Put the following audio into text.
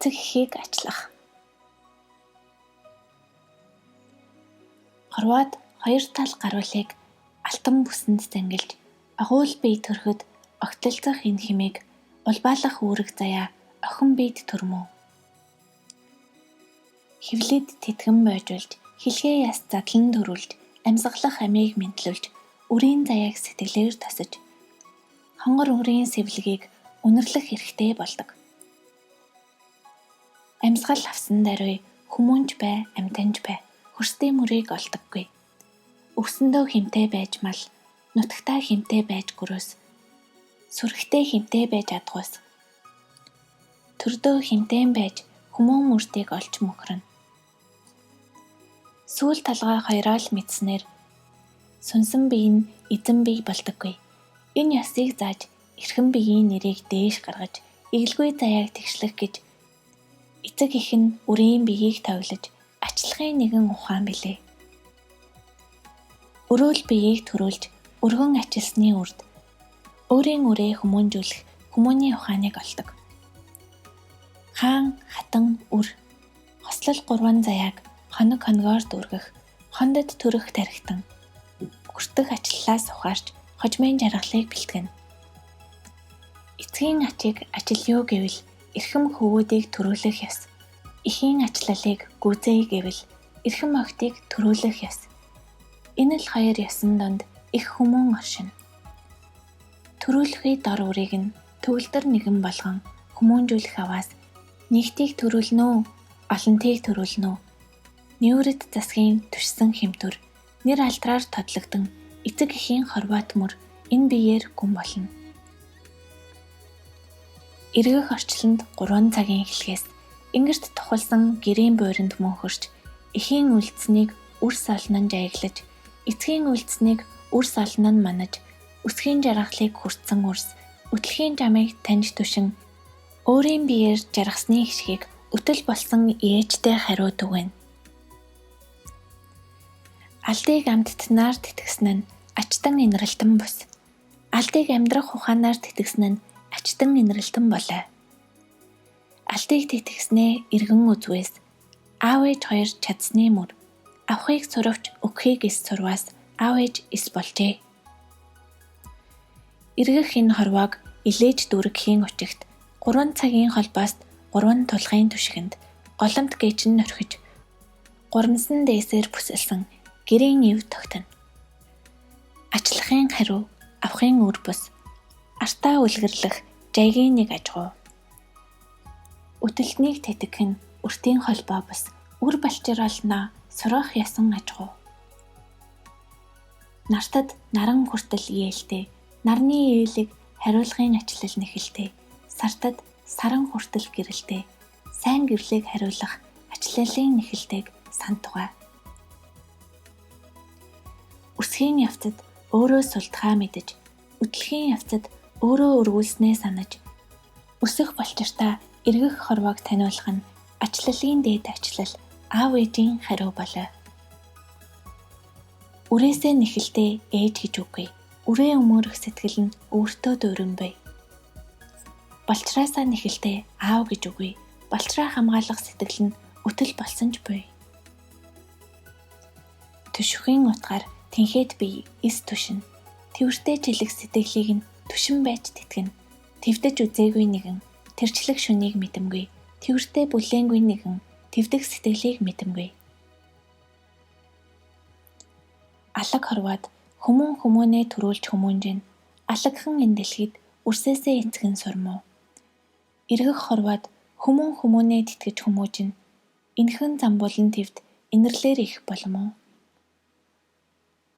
эцэг эхийг ачлах. Хорвоод хоёр тал гаруулыг алтан бүсэнд зангилж, агуул бие төрөхөд огтлолцох энэ хэмээг улбаалах үүрэг заяа охин биед төрмөө. Хэвлэд тэтгэн бойжуулж, хэлхээ яс задлан төрүүлж, амьсгалах амийг мэндлүүлж, үрийн заяаг сэтгэлээр тосож, хонгор үрийн сэвлэгийг үнэрлэх эрхтэй болдог. Амьсгал авсан даруй хүмүүн ч бай, амьтан ч бай, хөрсдийн мөрийг олдоггүй. Өвсөндөө хэмтэй байж мал, нутагтаа хэмтэй байж гөрөөс, сүрэгтэй хэмтэй байж адгуус, төрдөө хэмтээн байж хүмүүн мөртийг олж мөхөрнө. Сүүл толгой хоёроо л мэдсэнээр сүнсэн бие нь эзэн бие болдоггүй. Энэ ёсыг зааж эрхэм биеийн нэрийг дээш гаргаж, эгэлгүй заяаг тэгшлэх гэж эцэг эх нь үрийн биеийг тоглож ачлахын нэгэн ухаан билээ. Өрөөл биеийг төрүүлж өргөн ачилсны үрд өөрийн үрээ хүмүүнжүүлэх хүмүүний ухааныг олдог. Хаан, хатан, үр хослол гурван заяаг хоног хоногоор дүүргэх, хондод төрөх тархитан хүртэх ачлалаас ухаарч хожмын жаргалыг бэлтгэнэ. Эцгийн ачийг ажилъё гэвэл эрхэм хөвгүүдийг төрүүлэх ёс. Эхийн ачлалыг гүйцээе гэвэл эрхэм охидыг төрүүлэх ёс. Энэ л хоёр ёсон донд их хүмүүн оршино. Төрүүлэхүй дор үрийг нь төгөлдөр нэгэн болгон хүмүүнжүүлэх аваас нэгтийг төрүүлнэ үү, олонтыг төрүүлнэ үү? Нүүрэд засгийн түшсэн хэмтүр, нэр алдраар тодлогдсон эцэг эхийн хорвоот мөр энэ биеэр гүн болно. Эргэх орчлонд 3 цагийн эхлэхээс ингэрт тухалсан гэрийн буйранд мөнхөрч, эхийн үлдсэнийг үрс олон нь жаяглаж, эцгийн үлдсэнийг үрс олон нь манаж, өсгийн жаргалыг хүртсэн үрс, өтлөхийн жамыг таньж түшин, өөрийн биеэр жаргасны хишгийг өтөл болсон ээжтэй хариу түгээнэ. Алдыг амьдтнаар тэтгэсэн нь ачтан инрэлтэн бус. Алдыг амьдрах ухаанаар тэтгэсэн нь ачтан инрэлтэн болой. Алдыг тэтгэснээ эргэн үзвээс аав ээж хоёр чадсны мөр. Авахыг суравч өгөхийг эс сурваас аав ээж эс болжээ. Эргэх энэ хорвоог илээж дүүргэхийн өчигт 3 цагийн холбоост 3 тулгын түшигэнд голомт гээчин нөрхөж гурамсан дээсээр бүсэлсэн гэрийн эв тогтоно. Ачлахын хариу, авахын үр бус, артаа үлгэрлэх жаягийн нэг ажгуу. Өтөлтнийг тэтгэх нь өртийн холбоо бус, үр балчир олноо сургах ясан ажгуу. Нартад наран хүртэл ээлтэй, нарны ээлийг хариулгын ачлал нэхэлтэй, сартад саран хүртэл гэрэлтэй, сайн гэрлийг хариулах ачлалын нэхэлтэйг сантугай. Өсгийн явцад өөрөө сулдхаа мэдэж, хөдлөхийн явцад өөрөө өргүүлснээ санаж, өсөх болчиртаа эргэх хорвоог таниулах нь ачлалын дээд ачлал аав ээжийн хариу болой. Үрээсээ нэхэлтэй ээж гэж үгүй. Үрээ өмөөрөх сэтгэл нь өөртөө дуурин буй. Болчраасаа нэхэлтэй аав гэж үгүй. Болчраа хамгаалах сэтгэл нь өтөл болсон ч буй. Түшихийн утгаар тэнхэд бие эс түшин. Тэвэртэй чилэг сэтгэлийг нь түшин байж тэтгэнэ. Твдэж үзээгүй нэгэн тэрчлэг шөнийг мэдэмгүй. Тэвэртэй бүлээнгүй нэгэн твдэх сэтгэлийг мэдэмгүй. Алаг хорвоод хүмүүн хүмүүнээ төрүүлж хүмүүнжин. Алагхан энэ дэлхийд үрсээсээ эцгэн сурмуу. Эргэх хорвоод хүмүүн хүмүүнээ тэтгэж хүмүүжин. Энхэн замбуулан твд инэрлэр их болом уу?